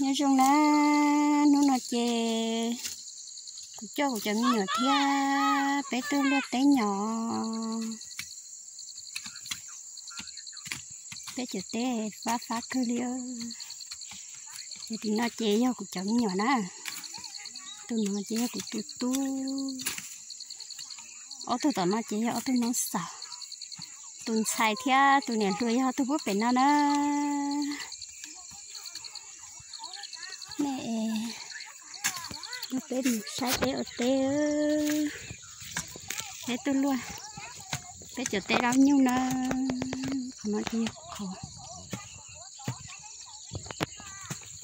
Nyob zoo na, hnub no ces kuv coj kuv cov me nyuam thiab peb tuaj luaj teb nyom. Peb cov teb fab fab kawg li. Ces tim no ces yog kuv cov me nyuam na. Tus no ces yog kuv tus tub. Ob tug tom no ces yog ob tug noob xaus. Tus ntxhais thiab tus niam hluas yog ob tug puag pem no na. Nej, peb mus saib peb ua teb. Peb tuaj luaj, peb cov teb laub nyuj na. Qhov no ces yog qhov,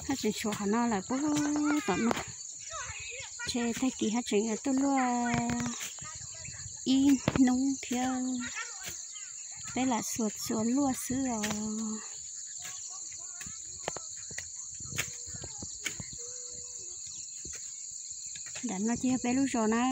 haj tseem tshuav qhov no lawm puag tom no. Ntshe tag kis haj tseem tuaj luaj ib hnub thiab. Peb lam xuas txuas luaj xwb os. Nram no ces yog peb lub zos na.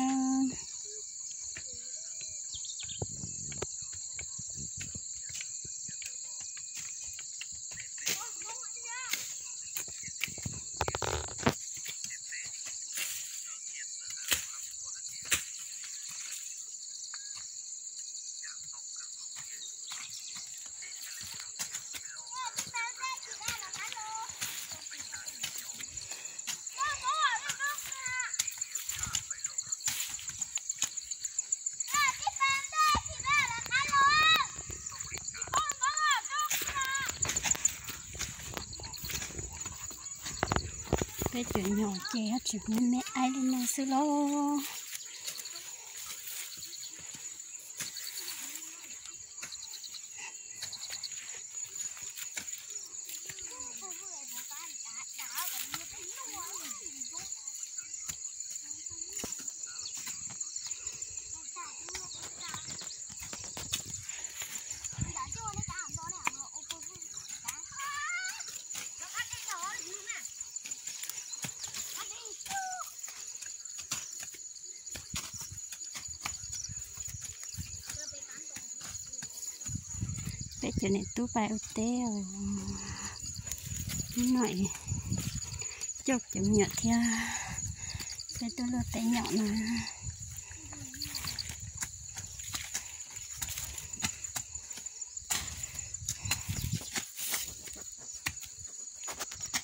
Peb cov nyom ces tseem me me aib li no xwb lauj. Peb cov niam tub pais ua teb os. Hnub no coj cov me nyuam thiab peb tuaj luaj teb nyom na.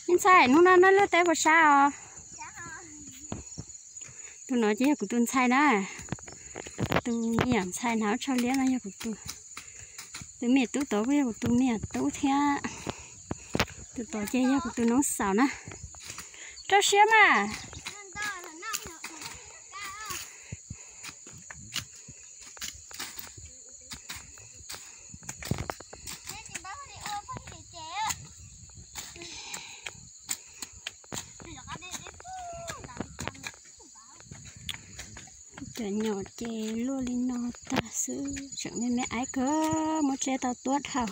Me ntxhais, hnub no nej luaj teb puas sab os? Tus no ces yog kuv tus ntxhais na. Tus me nyuam ntxhais hnav tsho liab no yog kuv tus, tus me nyuam tub tod kuj yog kuv tus me nyuam tub thiab. Tus tod ces yog kuv tus noob xaus na. Rau siab mas. Cov nyom ces luaj li no tag xwb, tseem me me aib kawg, muab tsiab tau tuab dhau.